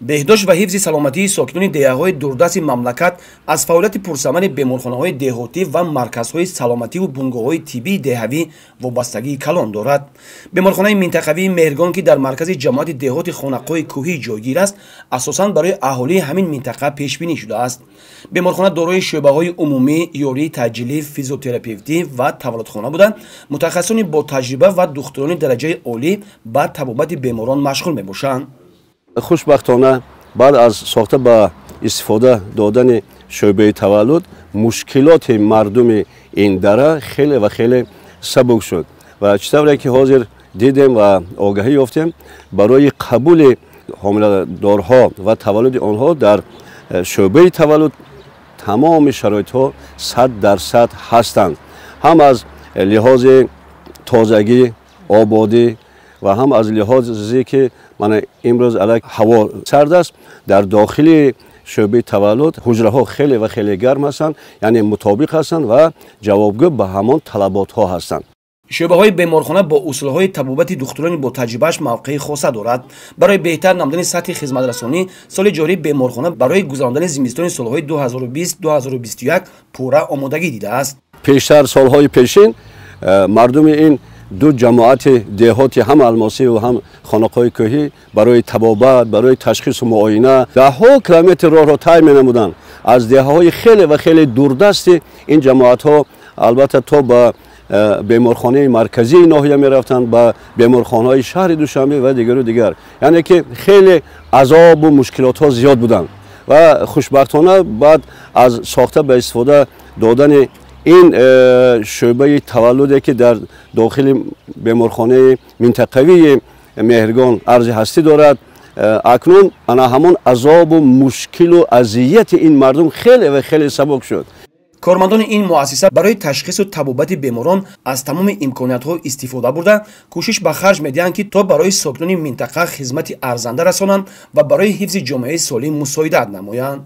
Беҳдошт ва ҳифзи саломатии сокинони деҳаҳои дурдасти мамлакат аз фаъолияти пурсамари беморхонаҳои деҳотӣ ва марказҳои саломативу бунгоҳҳои тиббии деҳавӣ вобастагии калон дорад. Беморхонаи минтақавии Меҳргон, ки дар маркази ҷамоати деҳоти Хонақоҳи кӯҳӣ ҷойгир аст, асосан барои аҳолии ҳамин минтақа пешбинӣ шудааст. Беморхона дорои шӯъбаҳои умумӣ, ёрии таъҷилӣ, физиотерапевтӣ ва таваллудхона буда, мутахассисони ботаҷриба ва духтурони дараҷаи олӣ ба табобати беморон машғул мебошанд. Хушбахтона баъд аз сохта ба истифода додани шӯъбаи таваллуд мушкилоти мардуми ин дара хеле ва хеле сабук шуд ва чӣ тавре ки ҳозир дидем ва огаҳӣ ёфтем, барои қабули ҳомиладорҳо ва таваллуди онҳо дар шӯъбаи таваллуд тамоми шароитҳо 100% ҳастанд, ҳам аз лиҳози тозагӣ, ободӣ ва ҳам аз лиҳозе ки мана имрӯз алак ҳаво сард аст, дар дохили шӯъбаи таваллуд ҳуҷраҳо хеле ва хеле гарм ҳастанд, яъне мутобиқ ҳастанд ва ҷавобгӯ ба ҳамон талаботҳо ҳастанд. Шӯъбаҳои беморхона бо усулҳои табобати духтурони ботаҷрибааш мавқеи хоса дорад. Барои беҳтар намудани сатҳи хизматрасонӣ соли ҷорӣ беморхона барои гузарондани зимистони солҳои 2020-2021 пурра омодагӣ дидааст. Пештар солҳои пешин мардуми ин ду ҷамоати деҳоти ҳам Алмосӣ ва ҳам Хонақоҳи кӯҳӣ барои табобат, барои ташхису муоина даҳҳо километр роҳро тай менамуданд. Аз деҳаҳои хеле ва хеле дурдасти ин ҷамоатҳо албатта то ба беморхонаи марказии ноҳия мерафтанд, ба беморхонаҳои шаҳри Душанбе ва дигару дигар. Яъне ки хеле азобу мушкилотҳо зиёд буданд ва хушбахтона баъд аз сохта ба истифода додани ин шӯъбаи таваллуде ки дар дохили беморхонаи минтақавии Меҳргон арзи ҳастӣ дорад, акнун ана ҳамон азобу мушкилу азияти ин мардум хеле ва хеле сабук шуд. Кормандони ин муассиса барои ташхису табобати беморон аз тамоми имкониятҳо истифода бурда, кӯшиш ба харҷ медиҳанд, ки то барои сокинони минтақа хизмати арзанда расонанд ва барои ҳифзи ҷомеаи солим мусоидат намоянд.